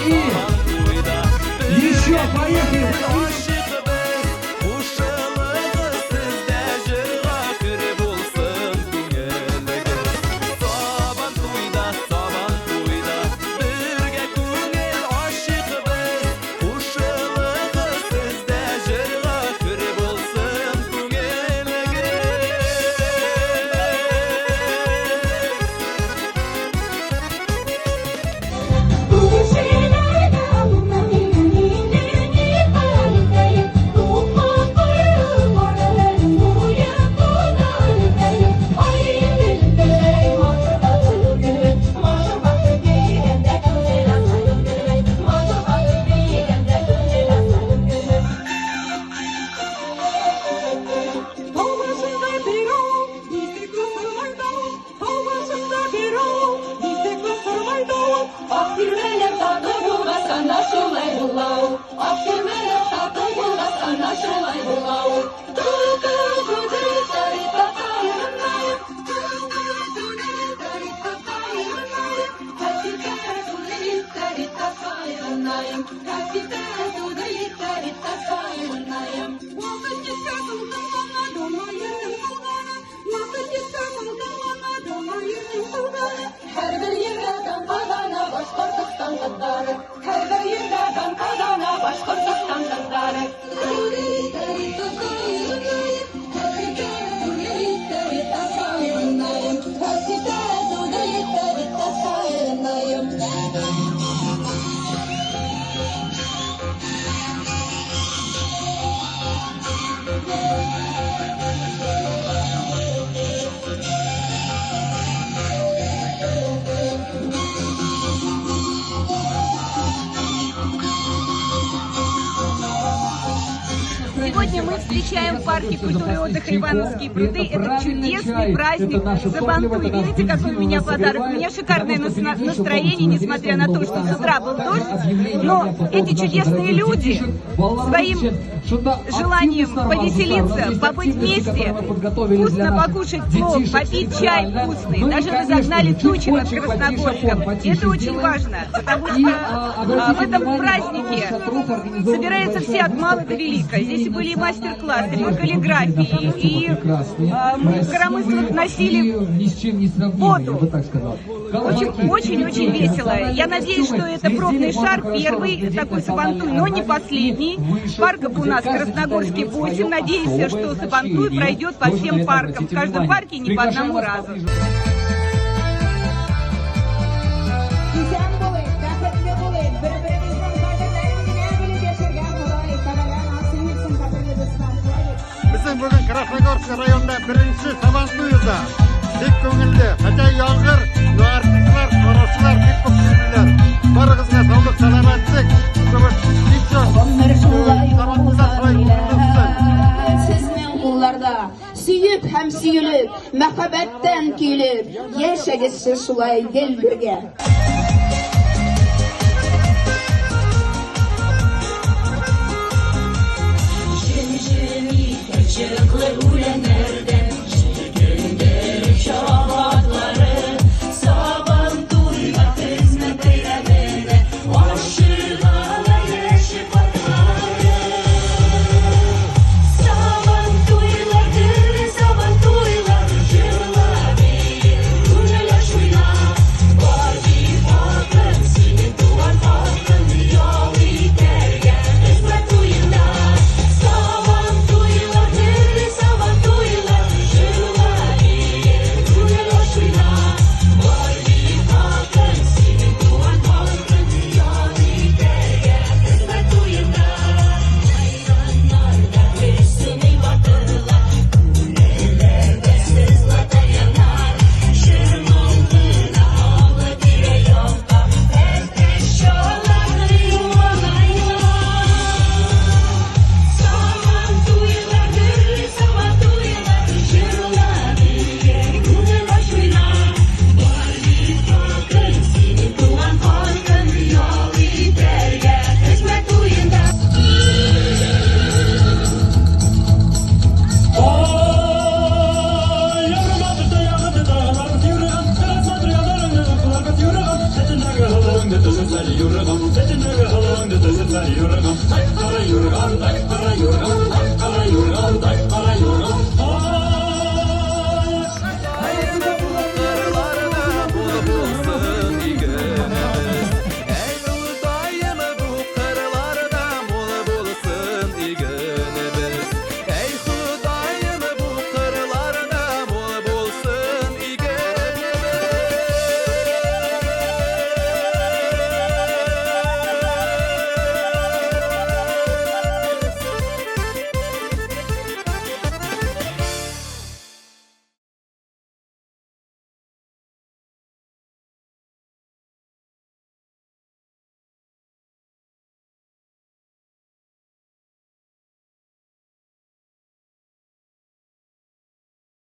И еще поехали! Сегодня мы встречаем в парке культуры и отдыха Ивановские пруды. Это чудесный праздник Сабантуй. Видите, какой у меня подарок? У меня шикарное настроение, несмотря на то, что с утра был дождь. Но эти чудесные люди своим желанием повеселиться, побыть вместе, вкусно покушать плов, попить чай вкусный, даже разогнали тучи над Красногорском. Это очень важно, потому что в этом празднике собираются все от мала до велика. Здесь были и мастер-классы по каллиграфии, и мы в коромыслах носили воду. Очень-очень весело. Я надеюсь, что это пробный шар, первый такой Сабантуй, но не последний. Парков у нас в Красногорске 8. Надеюсь, что Сабантуй пройдет по всем паркам. В каждом парке не по одному разу. Бүген Красногорск районында беренче Сабантуй уза. Бик күңелле. Хотя яңгыр, но артистлар, караучылар бик күп килделәр. Барыгызга саулык, сәламәтлек. Чтобы еще Сабантуйлар шулай күңелле. Сезнең кулларда сөеп һәм сөелеп, мәхәббәттән килеп, яшәгез сез шулай гел бергә. Çıklı ulenlerden çekildir şabatları Sabantuyla hizmet eylemine aşığa yeşil patları Sabantuylar gülü sabantuylar jırla bir gülü şuyla Var bir bakın senin tuvan bakın yol iterge hizmet uyla Sabantuylar gülü sabantuylar Кара юрган, ай, кара юрган, ай, кара юрган.